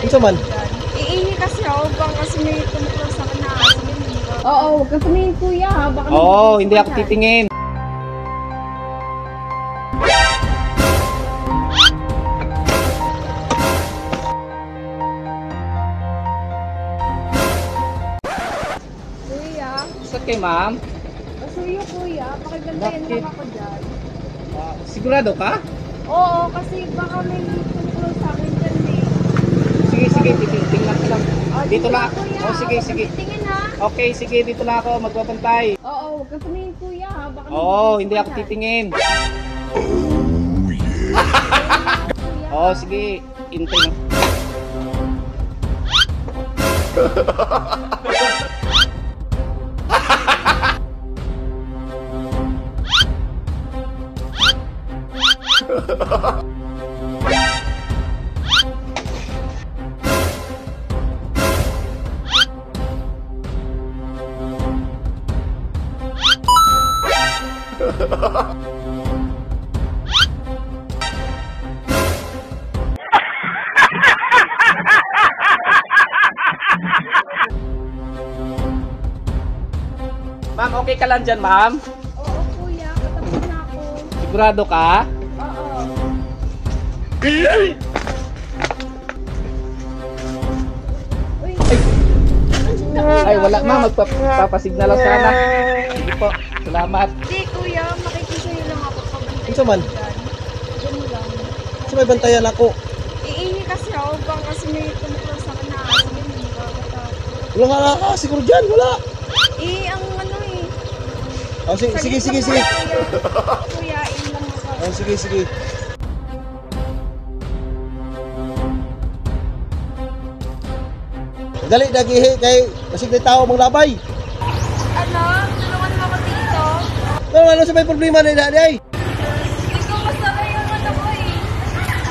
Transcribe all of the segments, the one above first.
Unsa man? Iihi kasi ako, baka kasi may tumuklaw sa akin na aso. Oo, huwag kang tumingin, kuya, ha. Baka may Oo, bibisok hindi ka ako dyan. titingin. Kuya, Saan kay ma'am? pasuyo, kuya. Pakibantayan Bakit? lang ako dyan. Ah, sigurado ka? Oo, kasi baka may tumuklaw sa akin dyan eh. Sige, sige, titingnan ko lang. Oh, Dito lang. Kuya, Oh, sige, huwag kang sige. titingin, ha. Okay, sige, dito lang ako magbabantay. Oo, huwag kang tumingin, kuya, ha. Baka may Oo, bibisok hindi ka ako dyan. titingin. Kuya, Oo, sige, hintay mo. Ma'am, okay ka lang dyan, ma'am? Oo, kuya. Patapos na ako. Sigurado ka? Oo. Uy. Ay, wala ma'am. Magpapasignal lang sana. Sige po, salamat. Hindi, kuya. Makikisuyo lang ako. Pabantay Unsa man? ko dyan. Dyan lang. Sa may bantayan ako. Iihi kasi ako. Baka kasi may tumuklaw sa akin na aso. Nakakatakot. Wala nga ka siguro dyan, wala. Eh, ang ano eh. Oh, sige, sige, Saglit sige, lang sige. ako, kuya. Kuya, ihi lang ako. Oh, sige, sige. Dali dagihi kay basig na tao mong labay. Ano? Tulungan mo ako dito. Ano ano sa may problema na dali ay? Hindi ko masara yung ano ko eh.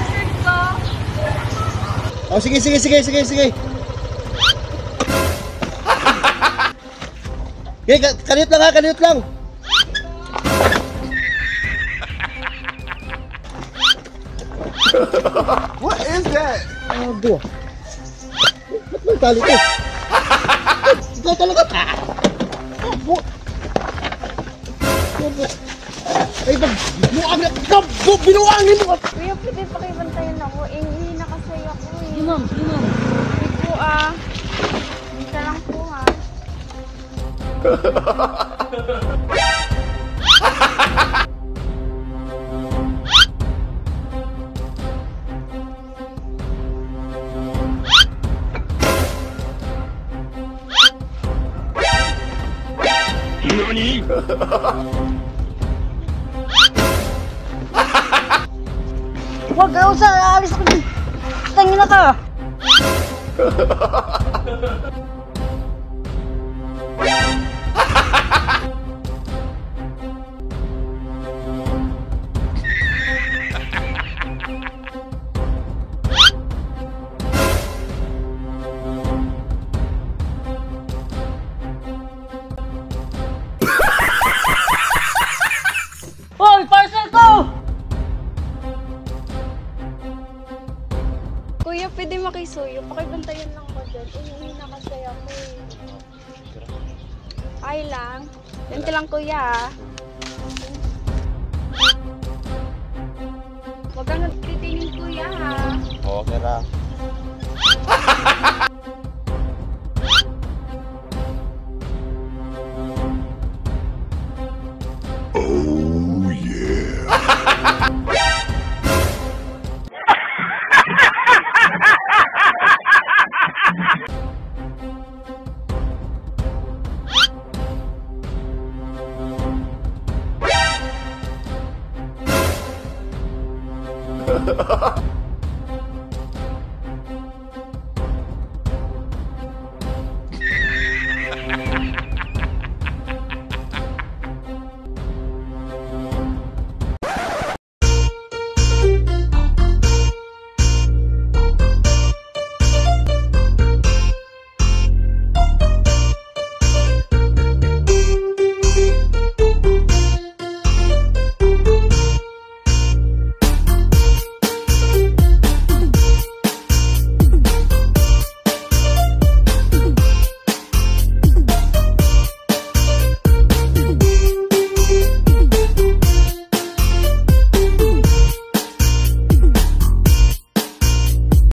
Shirt ko. Oh, sige, sige, sige, sige, sige. Okay, kaniyot lang ha, kaniyot lang. What is that? Abo. Ba't may tali to? Ikaw talaga. Abo. Abo. Ay, pag buang na, gabo, binuangin mo. Kuya, pwede pakibantayan ako. Eh, ihi na kasi ako eh. Ma'am, ma'am. Wait po ah. Dito lang po ah. Huwag ka sa aalis ako dun. Tangina ka. Hoy, parcel ko! Kuya, pwede makisuyo. Pakibantayan lang ako dyan. Ihi na kasi ako eh. Ay lang. Ganito lang kuya ah. Huwag kang titingin, kuya, ha. Okay ra.